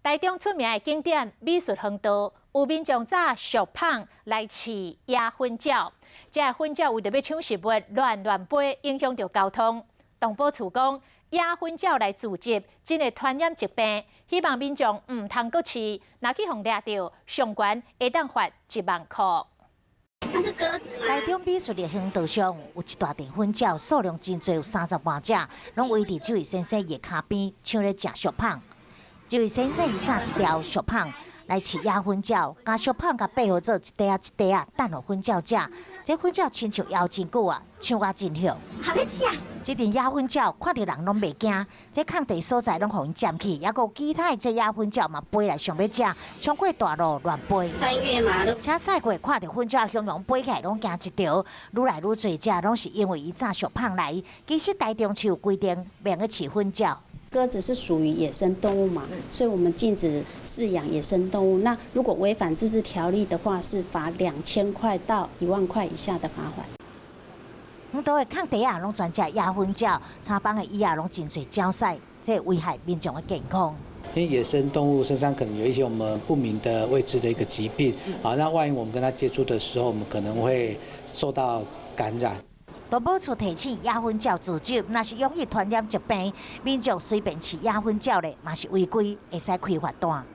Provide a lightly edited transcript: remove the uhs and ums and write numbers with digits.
台中出名的景點美術園道，有民眾紮俗麭來飼野粉鳥，這个粉鳥為著欲搶食物，亂亂飛，影響著交通。動保處講，野粉鳥來聚集，真會傳染疾病，希望民眾毋通閣飼，若去予掠著，上懸會當罰1萬箍。台中美術的園道上有一大陣粉鳥，數量真濟，有30外隻，攏圍佇這位先生的跤邊，搶咧食俗麭。這位先生伊紮一條俗麭來飼野粉鳥，共俗麭共掰好做一塊仔一塊仔，等予粉鳥食。這粉鳥親像枵真久啊，搶甲真凶。好欲食。這陣野粉鳥看著人攏袂驚，這空地所在攏予𪜶佔去，猶閣有其他的這野粉鳥嘛飛來想欲食，衝過大路亂飛。穿越馬路。車駛過看著粉鳥雄雄飛起來，攏驚一趒。愈來愈濟隻，攏是因為伊紮俗麭來。其實台中市有規定，袂用飼粉鳥。鴿子是屬於野生動物嘛，所以我們禁止飼養野生動物。那如果違反自治條例的話，是罰2000塊到1萬塊以下的罰款。園道的空地仔，攏專食野粉鳥，柴房的椅仔攏真濟鳥屎，這危害民眾的健康。因為野生動物身上可能有一些我們不明的未知的一個疾病，啊，那萬一我們跟它接觸的時候，我們可能會受到感染。動保處提醒，野粉鳥聚集，若是容易傳染疾病，民眾隨便飼野粉鳥咧，嘛是違規，會使開罰單。